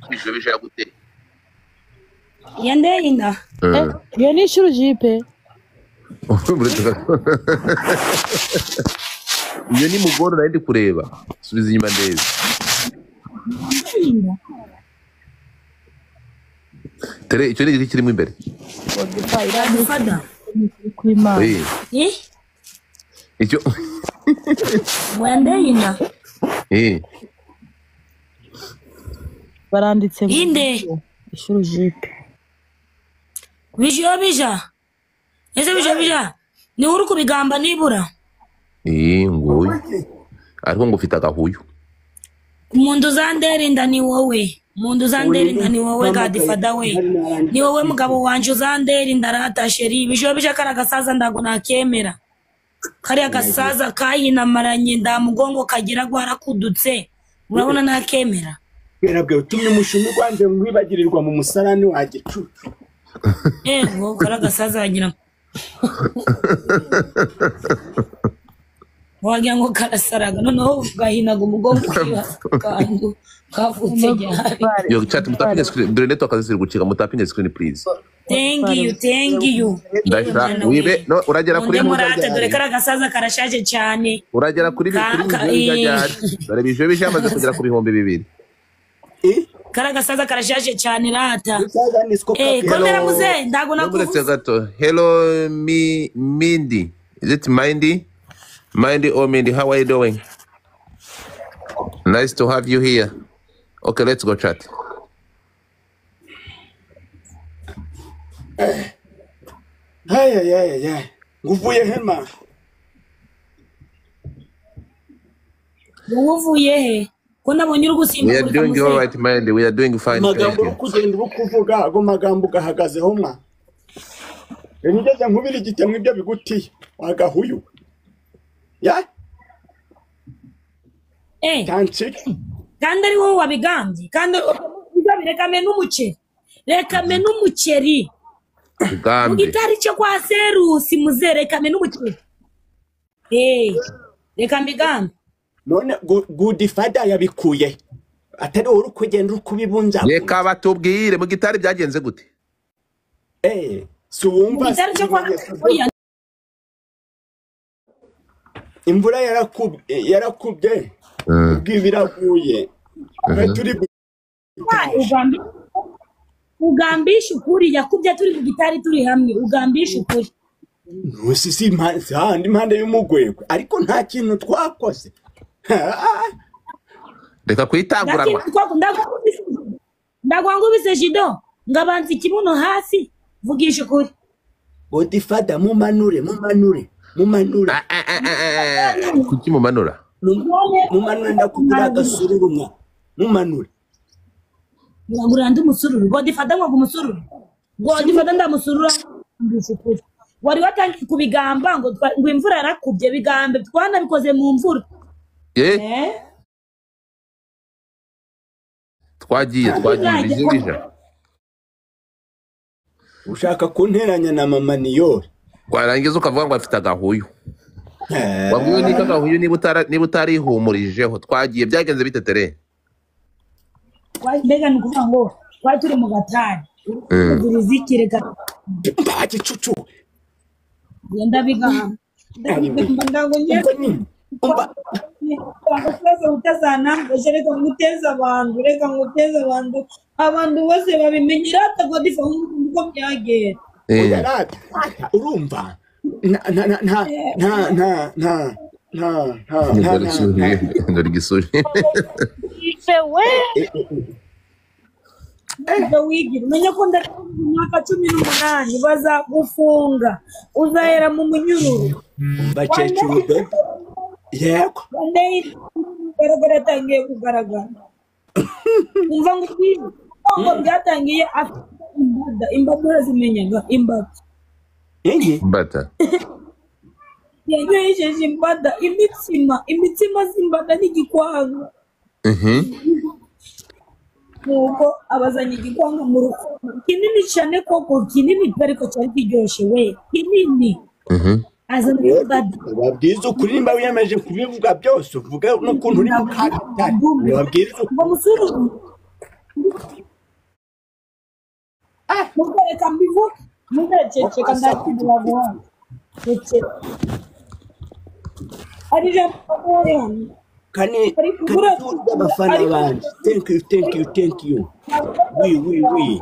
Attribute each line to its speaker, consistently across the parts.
Speaker 1: Bijou Bijou yaguteye.
Speaker 2: Yandeye inda.
Speaker 3: Iyo ni ishuri jipe.
Speaker 1: Iyo ni mugoro nari ndi kureba. Subiza inyuma ndebe. Tere icyo ni igiti kirimo imbere.
Speaker 2: Godfather.
Speaker 1: Eh. Icyo
Speaker 2: Wandeye inda.
Speaker 1: Eh.
Speaker 3: Baranditse
Speaker 2: inde
Speaker 3: ishuri jipe.
Speaker 2: Bijou bija. Ese bijou bija. Ni uri kubigamba nibura.
Speaker 1: Eh nguyu. Ariko ngo ufite agahuyu.
Speaker 2: Umuntu uzandera inda ni wowe. Umuntu uzandera inda ni wowe Godfather we. Ni wowe mugabo wanje uzandera inda rata sheri. Bijou bija karagasaza ndago nakemera. Kariya gasaza kayinamaranye ndamugongo kagira gwarakudutse. Urabona nakemera.
Speaker 4: Berabwe utumye umushumi gwanje ngwibagirirwa mu musarani wa gicucu.
Speaker 2: Yego karagasaza yagira wagira ngo karasaraga noneho gahinaga umugongo kandu kavutse gihari.
Speaker 1: Yo chat mutapinge screen dore network ziri gucika mutapinge screen please.
Speaker 2: Thank you, thank you.
Speaker 1: Ndashaka wibe no uragera kuri
Speaker 2: murate dore karagasaza karashaje cyane.
Speaker 1: Uragera kuri bijyari. Dore bijyo bijamaze kugera ku 2000.
Speaker 2: Karagasaza karashaje cyane rata. Eh komera muze ndago nakuvuze
Speaker 1: gato. Hello mi Mindy. Is it Mindy? Mindy or Mindy, how are you doing? Nice to have you here. Okay, let's go chat.
Speaker 4: Hey, hey, hey. Nguvuye hema.
Speaker 2: Nguvuye he? Ko nabonye uri gusimba.
Speaker 1: We are doing all right, Mindy. We are doing fine.
Speaker 4: Magambo kugenda uri kuvuga ago magambo gahagazeho mwa. Nigeze nkubira igitemwe ibyo bigutiye wagahuyu. Ya?
Speaker 2: Eh. Kandi ari wowe wabigambye. Kandi uzabireka n'umuceri. Reka me n'umuceri.
Speaker 1: Ugambe.
Speaker 2: Gitari cyo kwa Serusi muzereka me n'umuceri. Eh. Reka mbigambe.
Speaker 4: None Godfather yabikuye. Atari uri kugenda uri kubibunza.
Speaker 1: Reka batubwire mu gitari byagenze gute?
Speaker 4: Eh, si wumva
Speaker 2: gitari cyo kwa
Speaker 4: imvura yarakubye ubwibiraguye turi
Speaker 2: ugambisha ukuri yakubye turi mu gitari turi hamwe ugambisha ukuri
Speaker 4: ntusi si impande impande y'umugwegwe ariko nta kintu twakoze.
Speaker 1: Reka kwitanguranwa
Speaker 2: ndagwangubise jido ngabanza ikibuno hasi vugisha ukuri.
Speaker 4: Godfather mumanure mumanure mumanura.
Speaker 1: Kuki mumanura?
Speaker 4: Mumanura ndakugura agasururu mwa. Mumanura.
Speaker 2: Ngura ndi musururu. Godfather ngo umusururu. Godfather ndamusurura ndishukuru. Wari watangiye kubigamba ngo ngo imvura yarakubye bigambe twanabikoze mu mvura.
Speaker 1: Eh? Twagiye bijya.
Speaker 4: Ushaka kunteranya na mama Niyori.
Speaker 1: Warangiza ukavuga ngo afite agahuyu. Wabwiwe n'iko agahuyu niba utarihumurijeho twagiye byagenze bite tere?
Speaker 2: Mbega ni ukuvuga ngo twari turi mu gatari. Uriziki reka
Speaker 4: mba gicucu.
Speaker 2: Ngenda bigamba. Ndago ngiye.
Speaker 4: Umba
Speaker 2: utazana reka nguteze abantu reka nguteze abantu abantu bose babimenyera Godfather uko byagera.
Speaker 4: Oya urumva na na na na na na na na na
Speaker 1: ndori gisuri
Speaker 3: we
Speaker 2: wigira umenye ko imyaka 18 bazagufunga uzahera mu munyururu.
Speaker 4: Bakecuru be yego
Speaker 2: garagara atangiye kugaragara umva ngo ngo byatangiye imbada imbada urazimenyaga imbada
Speaker 1: imbada
Speaker 2: yanyohejeje imbada imitsima z'imbada n'igikwanga. Nuko abazanye igikwanga mu rukundo kinini cyane koko kinini ariko cyari kiryoshye we kinini.
Speaker 4: Babwiza ukuri nimba wiyemeje kubivuga byose uvuge n'ukuntu uri mu kaga. Babwiza
Speaker 2: ngo musururu Mugereka mbivuge mugerekeceka ndakubwira ceceka hari ijambo hano.
Speaker 4: Kane
Speaker 2: Ariko buriya
Speaker 4: kanisuhuze abafana
Speaker 2: ariko
Speaker 4: banje. Thank you, thank you, thank you. Oui, oui, oui.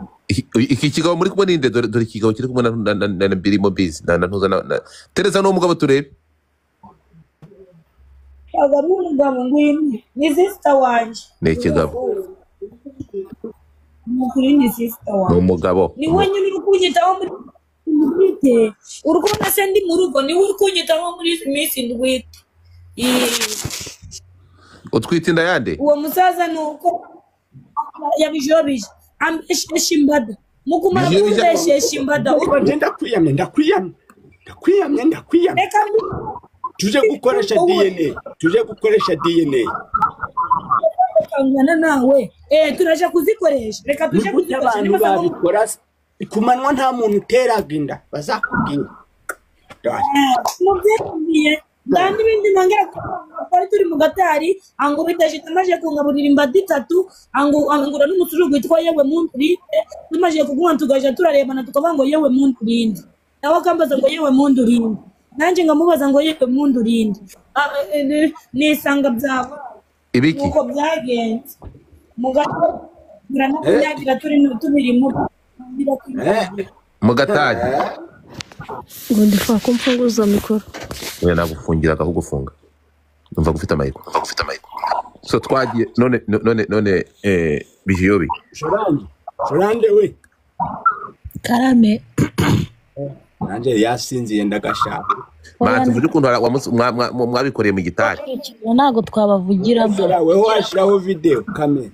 Speaker 1: Iki kigabo muri kumwe ninde? Dore ikigabo kiri kumwe na Birimo Biz na Ntuza na Tereza n'uwo mugabo turebe.
Speaker 2: Ntabwo ari umugabo, ngwino ni sister wanjye.
Speaker 1: Ni ikigabo.
Speaker 2: Ni ukuri ni sister
Speaker 1: Ni
Speaker 2: wanjye.
Speaker 1: umugabo.
Speaker 2: Ni we nyine uri kunyitaho muri ndwite, uri kubona se ndi mu rugo, niwe uri kunyitaho muri izi minsi ndwite.
Speaker 1: Utwite inda yande?
Speaker 2: Uwo musaza ni uko yabijobije ambeshesha imbada mukumara
Speaker 1: Bijobije
Speaker 2: kumbeshesha imbada.
Speaker 4: Ariko nje ndakwiyamye, ndakwiyamye, ndakwiyamye, ndakwiyamye.
Speaker 2: Reka
Speaker 4: Tuje gukoresha DNA, tuje gukoresha DNA.
Speaker 2: Kangana nawe turaje kuzikoresha, reka
Speaker 4: Ni
Speaker 2: tuje
Speaker 4: gute
Speaker 2: kuzikoresha
Speaker 4: abantu
Speaker 2: niba se ngo
Speaker 4: babikora se? Ku manywa nta muntu uteraga inda bazakubwira. Dore.
Speaker 2: Mubyeyi nta n'ibindi nongera kuvuga, twari turi mu gatari ango bidashita maje kungaburira imbada itatu ango angura n'umusururu witwa yewe muntu urinde, tumaze kugunywa tugaja turarebana tukavuga ngo yewe muntu urinde, nawe akambaza ngo yewe muntu urinde, nanjye ngamubaza ngo yewe muntu urinde. Ah, nisanga byaba
Speaker 1: Ibiki?
Speaker 2: nuko byagenze mu gato turanakunyagira turi tubiri mu
Speaker 1: Mu gatari.
Speaker 3: Ngo ndifuza ko mfunguza mikoro.
Speaker 1: Oya, nagufungira akakugufunga. Numva gufite amayiko. So twagiye none Bijiyobi.
Speaker 4: Solange, Solange we.
Speaker 3: Karame.
Speaker 4: Nanjye yasinziye ndagashaka.
Speaker 1: Manzi uvuge ukuntu mwabikoreye mu gitari.
Speaker 3: Ntabwo twabavugiramo.
Speaker 4: Sora, weho washyiraho video kamera.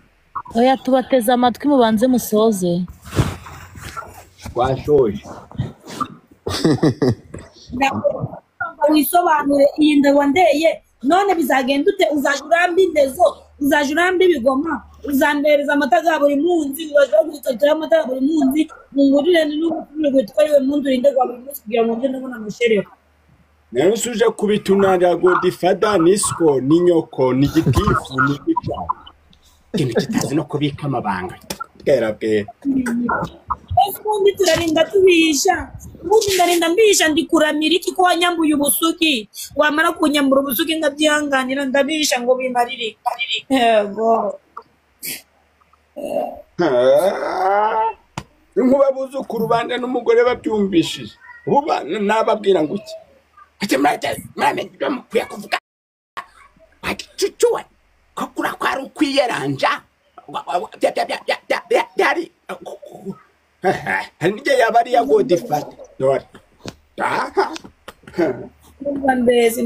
Speaker 3: Oya, tubateze amatwi mubanze musoze.
Speaker 4: Twashoje.
Speaker 2: Wisobanure iyi nda wandeye none bizagenda ute? Uzaje uramba indezo, uzaje uramba ibigoma, uzambereza amata ga buri munsi, uzaje uragura ikarito y'amata ya buri munsi, mungurire n'umuturire witwa yewe muntu urinde gwa buri munsi kugira ngo njye ndabona amashereka.
Speaker 4: Nawe usuje kubitunanira Godfather ni siko ni nyoko ni gitifu ni gica. Ikintu kitazi no kubika amabanga. Bwera bwera.
Speaker 2: Ese ubundi turarinda tubihisha, ubundi ndarinda mbihisha ndikuramira iki ko wanyambuye ubusugi, wamara kunyambura ubusugi nkabyihanganira ndabihisha ngo bimarire. Yego.
Speaker 4: Inkuba buzukuru bande n'umugore babyumvishije. Ubu nababwira ngo iki? Ati muramenye ibyo mukwiye kuvuga. Ati cucuwe ko kura kwari ukwiyeranja. Byari hari n'igihe yaba ari iya Godfather. Dore. Aha.
Speaker 2: Mbese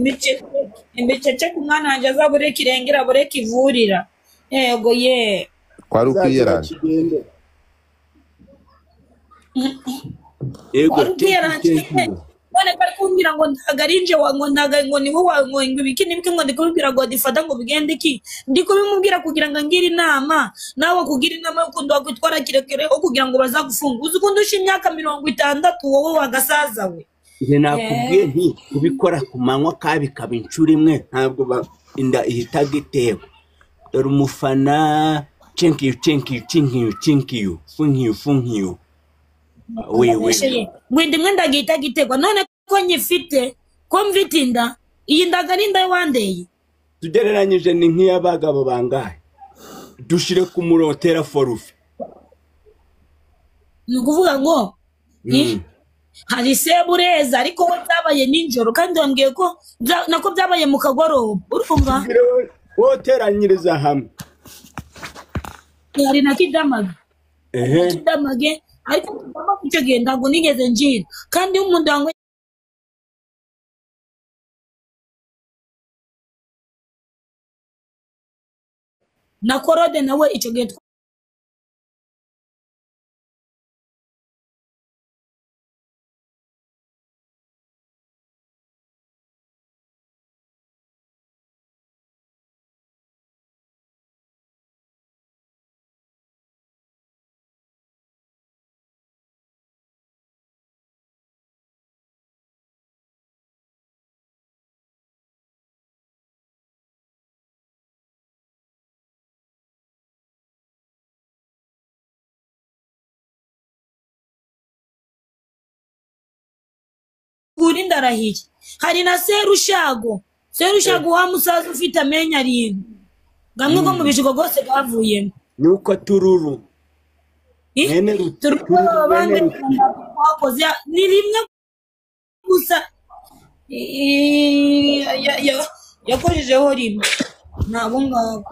Speaker 2: imbicece ku mwana wanjye azabure kirengera abure kivurira. Yego ye.
Speaker 1: Kwari
Speaker 4: Uzagira
Speaker 1: ukwiyeranja.
Speaker 4: kigende. Yego,
Speaker 2: Wari
Speaker 4: thank you,
Speaker 2: ukwiyeranja.
Speaker 4: thank you.
Speaker 2: None bari kumbwira ngo ntago ari nje ngo ntago ngo ni wowe ngo ibiki n'ibiki ngo ndi kubibwira Godfather ngo bigende iki, ndi kubimubwira kugira ngo angire inama, nawe kugira inama y'ukuntu wakwitwara kirekire aho kugira ngo bazagufunge. Uzi ukuntu usha imyaka 60 wowe wagasaza we.
Speaker 4: Njye nakubwiye nti kubikora ku manywa kabikaba inshuro imwe ntabwo inda ihitaga iterwa. Dore umufana thank you, thank you, thank you, thank you, thank you, thank you. We we.
Speaker 2: Ngo inda imwe ndagihita giterwa none ko nyifite ko mfite inda, iyi ndaga ni inda wandeye.
Speaker 4: Tugereranyije ni nk'iy'abagabo bangahe? Dushire ku murongo tera forufe.
Speaker 2: Ni ukuvuga ngo hari sebureza ariko we byabaye nijoro kandi wambwiye ko nako byabaye mu kagoroba, urumva?
Speaker 4: Wowe teranyiriza hamwe.
Speaker 2: Hari na Kidamage. Kidamage ariko icyo gihe ntabwo nigeze njira kandi umuntu wangu na Korode nawe icyo gihe ukuri ndarahiye. Hari na Serushago. Serushago wa musaza ufite amenyo arindwi. Gamwe ko mu bijigo gose gavuyemo.
Speaker 4: Nuko tururu. Mwene
Speaker 2: tururu wakoze ni rimwe gusa yakojejeho rimwe. Nabo ngabo.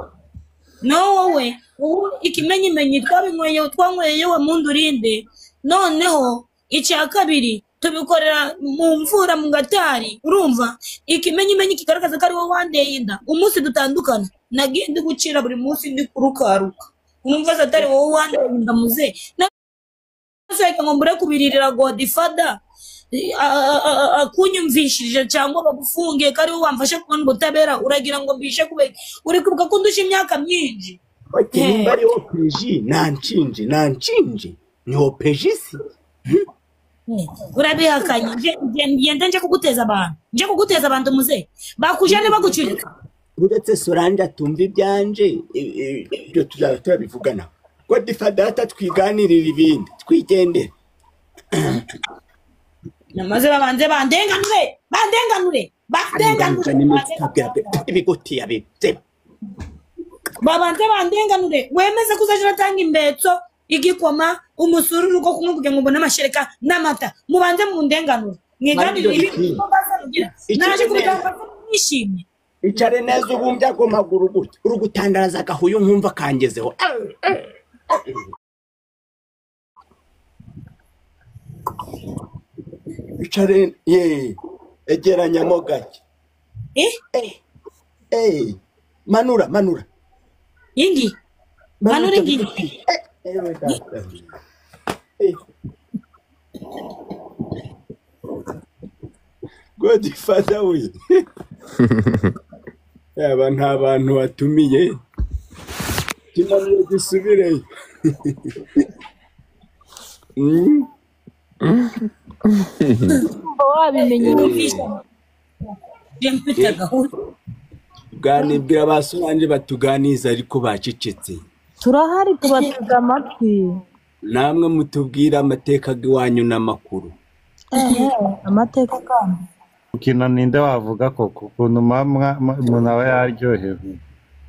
Speaker 2: No wowe ubu ikimenyimenyi twabinyweye twanyweye we mundurinde. Noneho icya kabiri tubikorera mu mvura mu gatari, urumva ikimenyimenyi kigaragaza ko ari wowe wandeye inda. Umunsi dutandukana nagiye ndi gucira buri munsi ndi kurukaruka, urumva se atari wowe wandeye inda muze nashaka ngo mbure kubiririra Godfather akunyumvishije cyangwa bagufunge ko ari wowe wamfashe kubona ubutabera. Uragira ngo mbishe kube uri kuvuga ko ndusha imyaka myinshi.
Speaker 4: Okay, nimba ari opeji nanshinje ni opeji si
Speaker 2: urabihakanye. Ngende nje kuguteza abantu, nje kuguteza abantu muze bakujane bagucurika.
Speaker 4: Uretse Solange atumva ibyanje ibyo tuzaba turabivugana. Godfather twiganirira ibindi twigendere.
Speaker 2: Namaze babanze bandenganure
Speaker 4: ibigoti yabize
Speaker 2: babanze bandenganure. Wemeze kuzaje ratanga imbetso igikoma umusururu ko kumwe kugira ngo mbone amashereka n'amata. Mubanze mundenganure mwiganire ibi naje kubitanga nishimye.
Speaker 4: Icare neza ubumbye ago maguru gutya uri gutandaraza agahuyu nkumva kangezeho. Icare ye egeranyamo gake. Manura
Speaker 2: ingi manura ingi.
Speaker 4: Godfather we yaba nta bantu batumiye kinaniye gisubireyo.
Speaker 3: Wabimenye
Speaker 4: bwanibwira ba Solange batuganiza ariko bacecetse.
Speaker 3: Turahari tubatega amatwi.
Speaker 4: Namwe mutubwira amateka giwanyu n'amakuru.
Speaker 3: Amateka kandi
Speaker 5: ukina ninde wavuga koko ukuntu mamwa umuntu aba yaryohewe.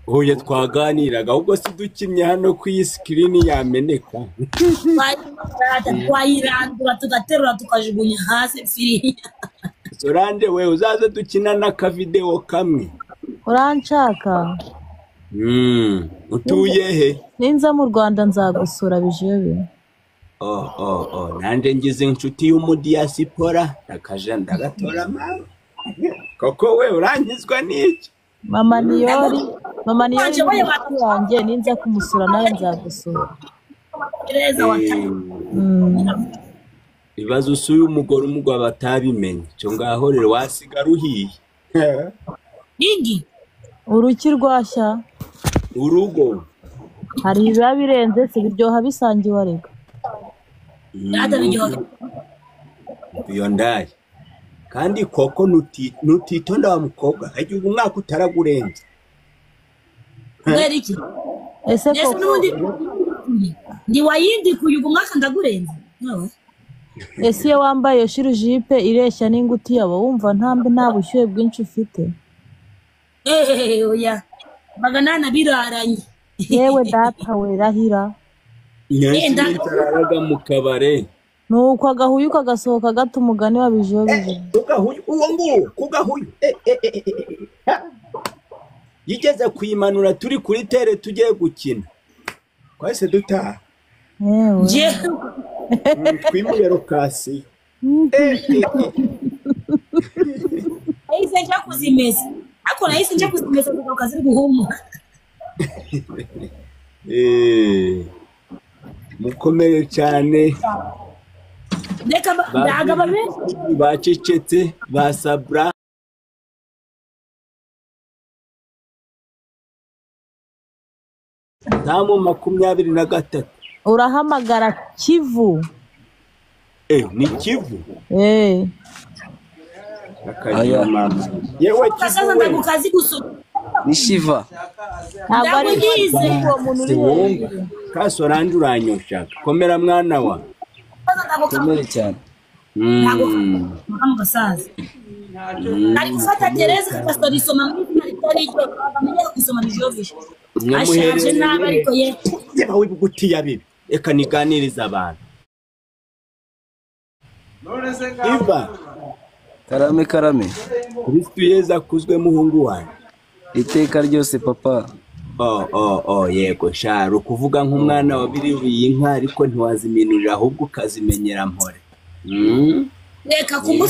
Speaker 4: Huye twaganiraga ahubwo si dukinnye hano ku iyi screen yameneka.
Speaker 2: Twayirandura tugaterura tukajugunya hasi firi.
Speaker 4: Solange we uzaze dukina n'akavideo kamwe.
Speaker 3: Uranshaka?
Speaker 4: Utuye he?
Speaker 3: Ninza mu Rwanda nzagusura bijebe.
Speaker 4: Oh nanje ngize inshuti y'umudiaspora ndakaje ndagatora mama. Koko we urangizwa n'iki?
Speaker 3: Mama Niyori wanjye ninza kumusura nawe nzagusura.
Speaker 4: Ibibazo usuye umugore umugabo batabimenye cyo ngaho rero wasigara uhiye.
Speaker 2: Ingi
Speaker 3: uruki rwashya
Speaker 4: urugo
Speaker 3: hari ibiba birenze se biryoha bisangiwe arega.
Speaker 4: Iyo ndaye kandi koko nutitonda wa mukobwa hagiye umwaka utaragurenze.
Speaker 2: Iki
Speaker 3: ese koko
Speaker 2: ndi wayindi kuyuga umwaka ndagurenze.
Speaker 3: Ese iyo wambaye shirujipe ireshya n'inguti yabo wumva ntambe nta bushyuhe bwinshi ufite?
Speaker 2: Oya baganana biraranye.
Speaker 3: Yewe data we rahira.
Speaker 4: Nyansi mu kabare
Speaker 3: nuko agahuyu kagasohoka gato umugani wabijobije.
Speaker 4: Ugahuyu uwo nguwo kugahuyu yigeze kuyimanura turi kuri tere tugiye gukina kwese dutaha.
Speaker 3: Yewe
Speaker 4: twimuye rokasi.
Speaker 2: Nahise nja kuzimeza ariko nahise nja kuzimeza kugaruka ziri guhumuka.
Speaker 4: Mukomere cyane.
Speaker 2: Reka ndagaba benshi
Speaker 4: bacecetse basabra tamu 23.
Speaker 3: Urahamagara Kivu.
Speaker 4: Ni Kivu.
Speaker 6: Aya
Speaker 4: mama. Yewe
Speaker 2: Kivu ndagukazi gusa.
Speaker 6: Ni Shiva.
Speaker 3: Ntabwo ari uwo muntu uri
Speaker 4: wumva. Kaso Solange uranyoshaka. Komera mwana wa.
Speaker 6: Komere cyane.
Speaker 2: Ntabwo kano gasaza ari gufata Tereza kakasorisoma mu izina ritari ryo, bamenye gusoma bijobije ashaje nabi ariko ye
Speaker 4: Yaba wibugutiya bibi. Reka niganirize abantu. Iva.
Speaker 6: Karame karame.
Speaker 4: Kristu Yezu akuzwe muhungu wanjye.
Speaker 6: Iteka ryose papa.
Speaker 4: Oh yego sha, rukuvuga nk'umwana wa biriwiye inka ariko ntiwaziminurira ahubwo ukazimenyera mpore.
Speaker 2: Reka kumu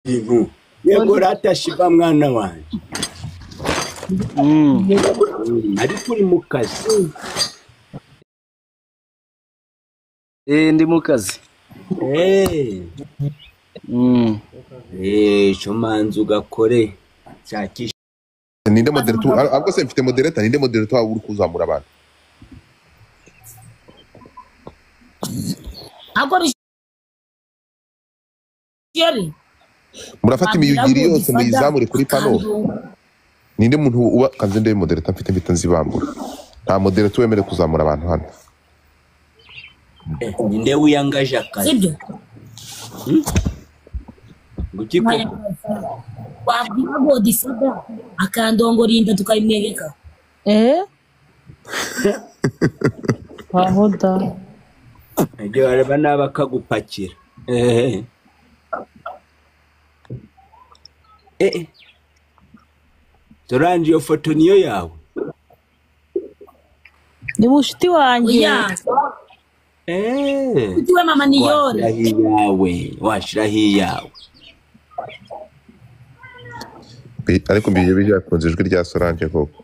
Speaker 4: Bintu. Yego rata Shiva mwana wanjye. Ariko uri mu kazi.
Speaker 6: Ndi mu kazi.
Speaker 4: Cyo ugakore. Shakisha.
Speaker 1: Ninde moderator? Ahubwo se mfite moderator, ninde moderator uri kuzamura abantu?
Speaker 2: Ahubwo bijeri.
Speaker 1: Murafata imiyugiri yose muyizamure kuri pano. Ninde muntu uba kanze ndebe moderator mfite mpita nzibambura. Nta moderator wemerewe kuzamura abantu hano.
Speaker 4: Ninde wiyangaje akazi?
Speaker 2: Sibyo?
Speaker 4: Guki koko?
Speaker 2: Wabwira Godfather akandongora inda tukayimwereka.
Speaker 3: Aho da.
Speaker 4: Ibyo bareba nabakagupakira. Solange iyo foto niyo yawe?
Speaker 3: Ni mushuti wanjye.
Speaker 2: Mushuti we mama ni yore.
Speaker 4: Washiraho iyawe.
Speaker 1: Ariko mbije byakunze ijwi rya Solange koko.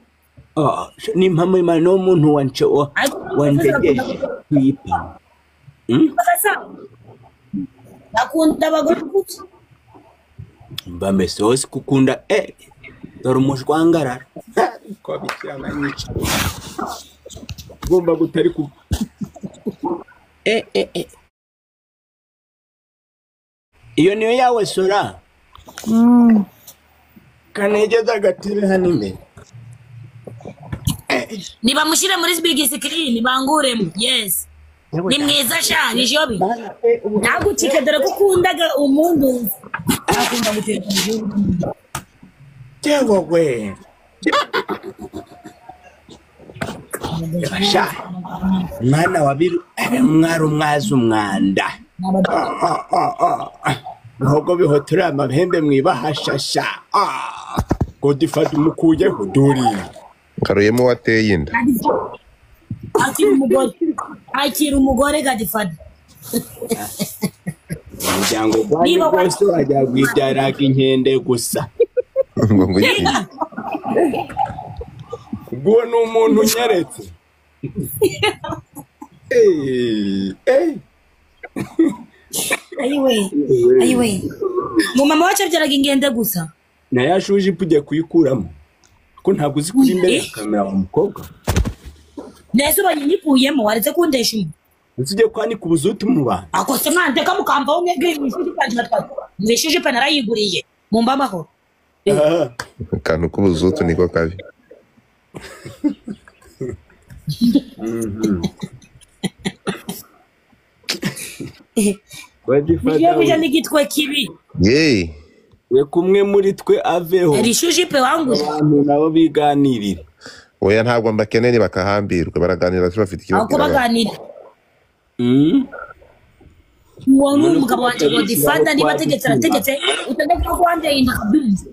Speaker 4: Ni mpamwe imana no muntu wanje wanjegeje kuyipima.
Speaker 2: Akunda abagore kuki?
Speaker 4: Mbambe sose kukunda dore umujwangarara. Ko bikira manyica. Ugomba gutari ku Iyo niyo yawe Sora. Kanegeza agatebe hano imbere.
Speaker 2: Nibamushyire muri big screen banguremo. Yes. Ni mwiza sha bijobi. Nagucike dore ko ukundaga umuntu. Akunda gutera igihugu.
Speaker 4: Yewe we. Sha. Mwana wa biru mwari umwaza umwanda. Ntabwo bihotora amahembe mwibahashasha. Godfather umukuyeho duri.
Speaker 1: Karuyemo wateye inda.
Speaker 2: Akira umugore Godfather.
Speaker 4: Umuryango gwanyu rwose wajya gwibyaraga inkende gusa.
Speaker 1: Ngo iki?
Speaker 4: Ubwo ni umuntu unyeretse.
Speaker 2: Ayiwe. Mu mama wacu abyaraga ingende gusa.
Speaker 4: Na yashuje ipugiye kuyikuramo. Ko ntabwo uzi kuri imbere ya kamera wa mukobwa.
Speaker 2: Nese banyikuyemo waretse kundesha imwe.
Speaker 4: Usije kwanika ubuzutu mu bantu.
Speaker 2: Akose mwandeka mukamvaho mwebwe mwishuje kandi batwara. Mwishuje pe narayiguriye. Mumba amahoro.
Speaker 1: Akantu k'ubuzutu niko kabi.
Speaker 2: Bijya n'igitwe kibi.
Speaker 1: Yeee.
Speaker 4: We kumwe muri twe aveho.
Speaker 2: Rishuje pe wangu.
Speaker 4: Abantu nabo biganirira.
Speaker 1: Oya ntabwo mbakeneye bakahambirwe baraganira bafite ikibazo.
Speaker 2: Ako baganira. Uwo ni umugabo wanjye Godfather niba ategetse arategetse utegeka ko wanjye yinda kabyumva.